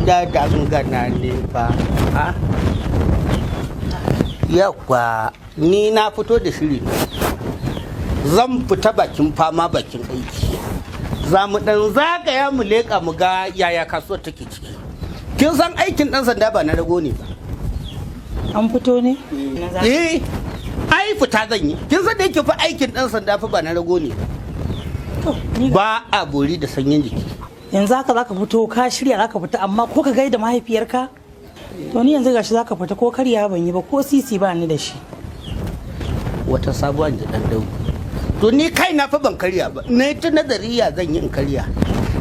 da dangana ne fa. Ha? Yakwa ni na fito da shiri. Zan fita bakin fama bakin aiki. Za mu dan zagaya mu leƙa mu ga yaya kasuwar take ciki. Kin san aikin ɗan sanda ba na rago ne ba. An fito ne? Eh, ai fita zan yi. Kin san da yake fa aikin ɗan sanda fa ba na rago ne ba. To, ni Ba a bori da sanyin jiki. Yanzu haka zaka fito, ka shirya zaka fita, amma ko ka gaida mahaifiyarka? To ni yanzu gashi zaka fita, ko karya ban yi ba, ko sisi ba ni da shi. Wata sabuwa ji dan dauku. To ni kai na fa ban karya ba. Na yi ta nazari ya zan yi in karya.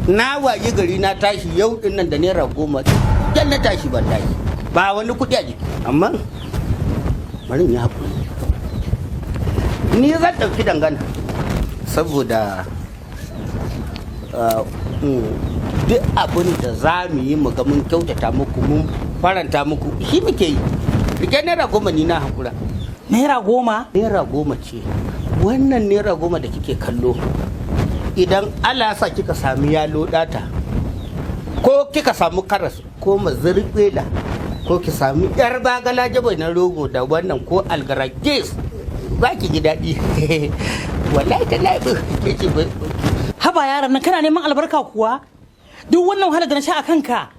Na wayi gari na tashi yau din nan da ₦10. Dan na tashi ban tashi. Ba wani kuɗi a jiki. Amma bari in yi hakuri. Ni zan ɗauki dangana. Saboda duk abin da za mu yi mu ga mun kyautata muku, mun faranta muku, shi muke yi. Rike ₦10, ni na hakura. ₦10? ₦10 ce. Wannan ₦10 da kike kallo, idan Allah ya sa kika sami yalo data, ko kika samu karas ko mazirɓela, ko ki sami yar bagala jabai na rogo da wannan ko algaragis, za ki ji daɗi. Wallahi ta lafi ke ce. Haba yaran nan, kana neman albarka kuwa? Duk wannan wahala da na sha a kanka,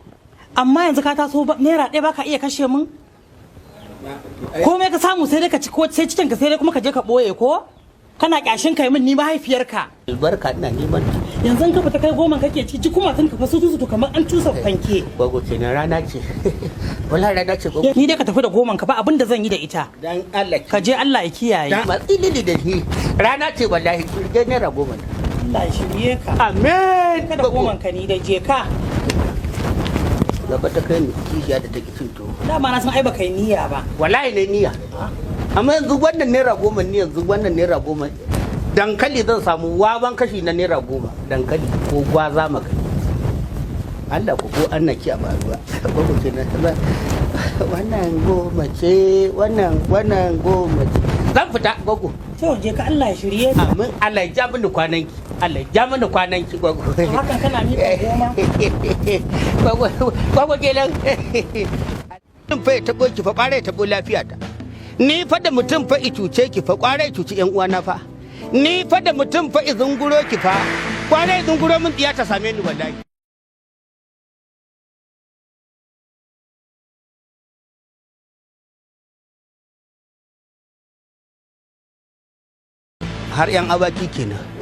amma yanzu ka taso ₦1 baka iya kashe min? Komai ka samu sai dai ka ci, ko sai cikin ka, sai dai kuma ka je ka boye, ko kana kyashin kai min ni mahaifiyarka. Albarka ina neman ta. Yanzu in ka fita kai goman kake ci, kuma tun ka fa su su kamar an tusa fanke. Gwaggo kenan, rana ce. Wallahi rana ce, gwaggo. Ni dai ka tafi da goman ka, ba abin da zan yi da ita. Dan Allah. Ka je, Allah ya kiyaye. Dan matsi lili da shi. Rana ce wallahi, rike ₦10. Allah ya shirye ka. Amin. Ka da goman ka, ni da je ka. Gaba ta kai ni kishiya da take cin tuwo. Dama na san ai baka yi niyya ba. Wallahi ne niyya, amma yanzu wannan ₦10 ne, yanzu wannan ₦10 dankali zan samu wawan kashi na ₦10, dankali ko gwaza maka. Allah ku ko an naki a baruwa ko ke na wannan 10 ce, wannan 10 ce. Zan fita, gogo. To je ka, Allah ya shirye ka. Amin, Allah ya ja mini kwananki, Allah ya ja mini kwananki, gogo. Hakan kana miƙa 10? Gogo, gogo kenan. Mutum fa ya taɓo ki fa ƙwara ya taɓo lafiyata. Ni fa da mutum fa i cuce ki fa ƙwara ya cuci ƴan uwana fa. Ni fa da mutum fa i zunguro ki fa ƙwara ya zunguro min tsiya ta same ni wallahi. Har 'yan awaki kenan.